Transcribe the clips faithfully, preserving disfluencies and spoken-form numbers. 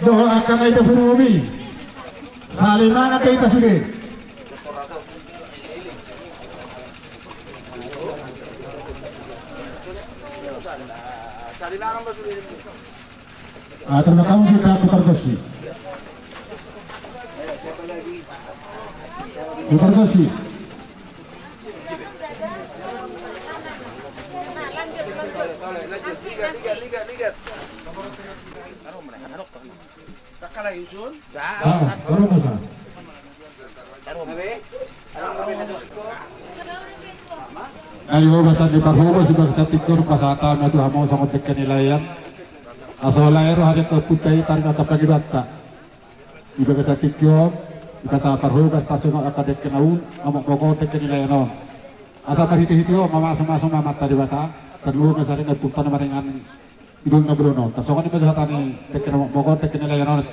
Dohot angka na di dapur umum i. Sahali mangan do hita sude. Ah, terima kasih sudah aku terkasih. Aku terkasih. Ah, baru masa. Ayo, masa di parhobas, di bagasan tingki on, pasahat hami tu hamu songon dengke ni lae an. Asa lae roha ni angka ompunta i, taringot angka pangidoanta. Di bagasan tingki on, di bagasan parhobas, tarsongon angka dengke na uli, na mokmok on dengke ni lae an on. Asa marhitehite on, mamasumasu ma Amanta Debata, tarlumobi ma sari ni ompunta na maringan i. Idul na bolon on, tarsongon i ma jo hata ni dengke na mokmok on, dengke ni lae an on.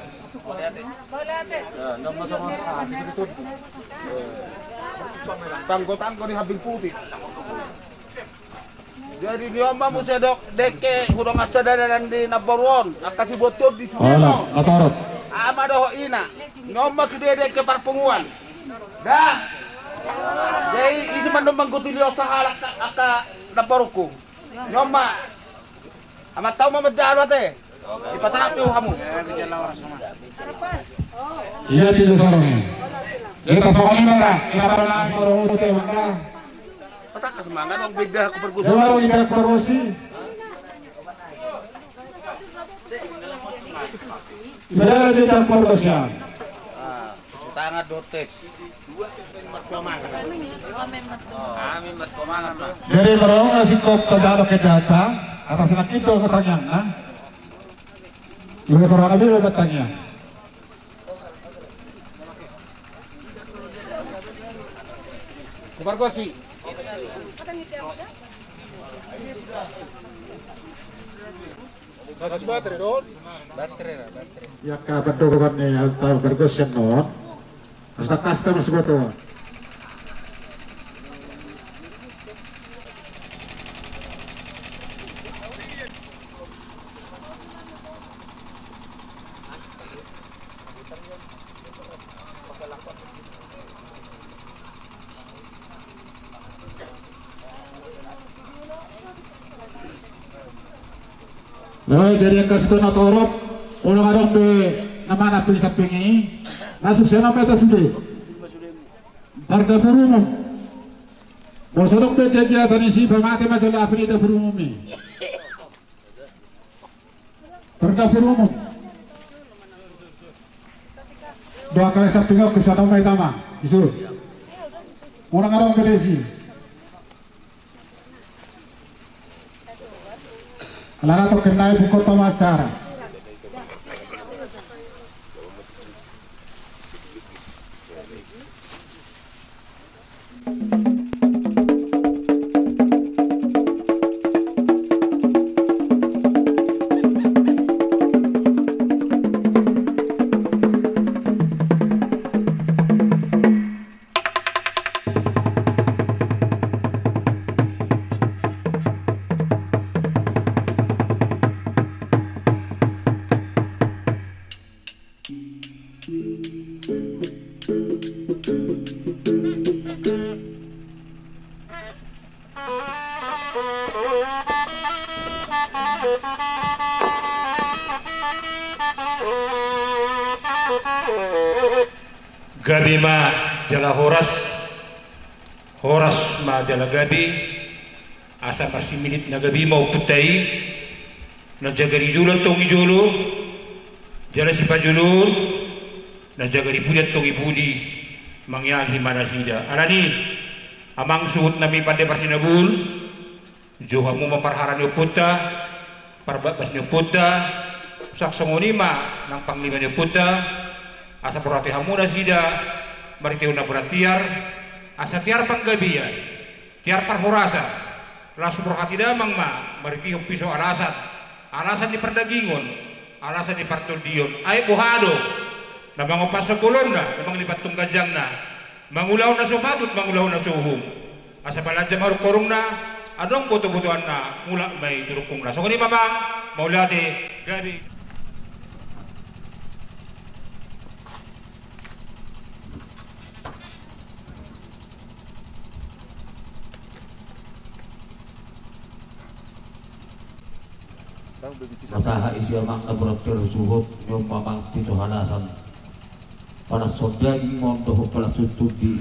Tanggotanggo ni hambing putih. Jadi ni on ma muse dok dengke hudongan sada dalan di namboru on, angka siboto di sude. Ala, on. Natorop. Ama dohot ina. Ni on ma sude dengke parpunguan. Da. Jadi isi mandom manggotili on sahalak angka namborungku. Ni on ma. Amanta on ma manjalo ate. Dipasahat pe hamu. Iya, tiga sarong. Kita songon i ma da. Kita pernah sarong ute mangga. Patangkas mangga dong beda aku pergusi. Coba dong beda aku pergusi. Beda beda aku pergusi. Tangan dotes. Jadi molo nga singkop tajalo ke data atas nakido ketangiang na. Ibu seorang nabi bertanya. Bukan kosi. Ia ka pandogokan ni alta bergosen non. Asta kasta mas boto. Nah, jadi angka situtu na torop, olo adong be na manang pe samping i, na suksena meta sude. Tar dapur umum. Molo so adong be kegiatan i si pamate ma jala api di dapur umum i. Tar dapur umum. Dua kali samping au ke sana mai tama. Isu. Molo adong be disi. Alana token nai buku tama acara. Gabe ma jala horas, horas ma jala gabe, asa marsimillit na gabe ma ompunta i, na jaga di jolo antong di jolo, jala sipajolo on, na jaga di pudi antong di pudi, mangiangi ma nasida. Alani, amang suhut nami pande parsinabul, jou hamu ma parhara ni ompunta, parbasbas ni ompunta, suang songon i ma nang panglima ni ompunta, asa borhati hamu nasida, marhitehon na borhat tiar, asa tiar panggabean, tiar parhorasan, las borhati damang ma, marhitehon piso alasan, alasan ni pardagingon, alasan ni partondion, ai boha do, na mangompashon bolonna, na mangalipashon ganjangna, mangulahon na so patut, mangulahon na so uhum. Asa balanja ma rungkorungna, adong botobotoanna, mulak ma i tu rungkungna. Songon i ma amang, mauliate, gabe. Mataha isi amang na pura tersuhut, nion ma amang pito halasan. Palashon daging ma on dohot palashon tondi.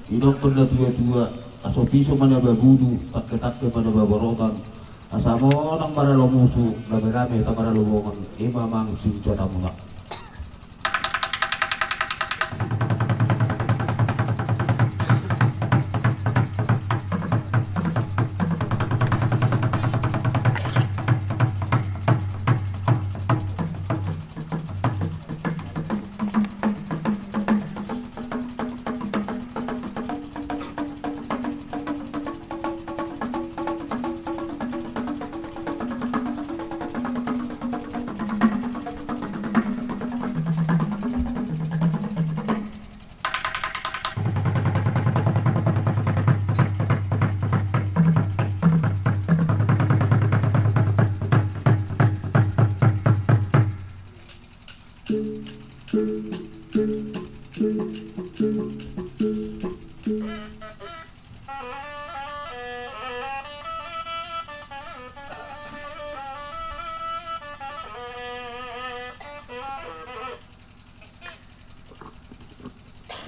Inongkon na tua-tua, asa piso ma na babulu, tangke-tangke ma na baborotan. Asa monang maralo musu, rame-rame hita maralo bongan, i ma amang sinta tamuna.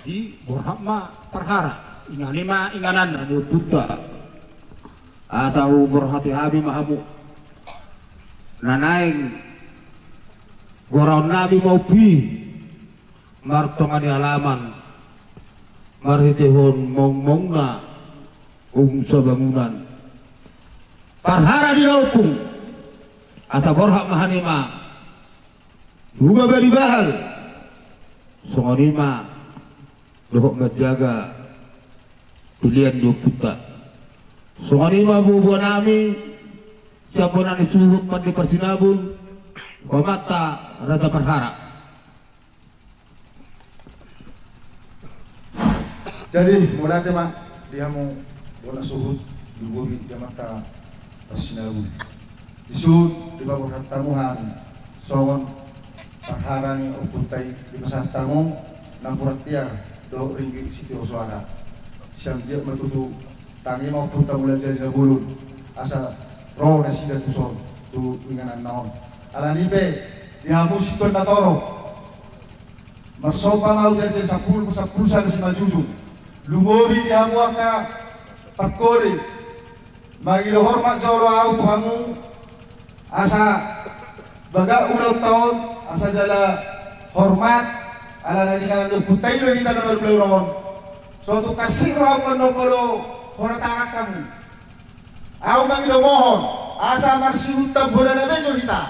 Jadi borhat ma parhara, inganan i ma inganan ni ompunta. Asa huborhati hami ma hamu na naeng goraon nami ma ompu i, martonga ni alaman, marhitehon mongmongna ung sabangunan. Parhara di na ompung, asa borhat ma hami ma. Hubaba di bahal, songon i ma dohot manjaga pelean ni ompunta. Songon i ma boa-boa nami, sian bona ni suhut Pande Parsinabul, ho amanta Raja Parhara. Jadi mauliate ma di hamu bona suhut, lumobi di amanta Parsinabul. Disuhut dipaborhat hamu hami songon parhara ni ompunta i, dipasahat hamu napuran tiar dohot ringgit sitio soara. Sian biak ma tutu, tangi ma ompunta Mulajadi Na Bolon, asa ro nasida tuson tu ingananna on. Alani i pe di hamu situan na torop, marsomba ma au jari sampulu, sampulu sada simanjujung. Lumobi di hamu angka parholi, mangido hormat jolo au tu hamu, asa bagak ulaonta on, asa jala hormat, ala na di inganan ni ompunta i do hita na marulaon on. So tung hansit roham on do molo hona tangan hamu. Au mangido mohon, asa marsihutang bolana be jo hita.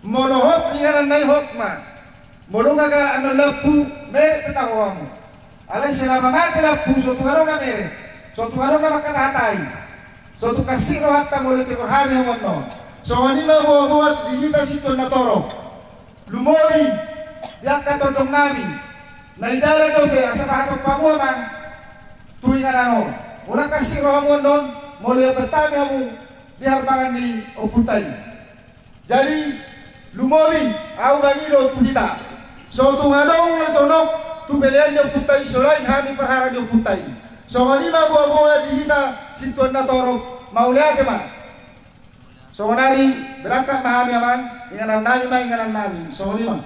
Molo hot ingananna i hot ma. Molo nga galak annon lampu, meret pe taho hamu. Alai selama mate lampu, so tung adong na meret. So tung adong na mangkatahatai. So tung hansit rohanta molo tegur hami hamu annon. Songon i ma boa-boa di hita situan na torop. Lumobi di angka tondong nami. Na i dalan dope asa pahatop hamu amang tu inganan on. Unang hansit rohamu annon, molo iamban hami hamu di harbangan ni ompunta i. Jadi lumobi au mangido tu hita, so tung adong na jonok tu pelean ni ompunta i selain hami parhara ni ompunta i. Songon i ma boa-boa di hita situan na torop, mauliate ma. Songon i, berangkat ma hami amang, inganan nami ma inganan nami, songon i ma.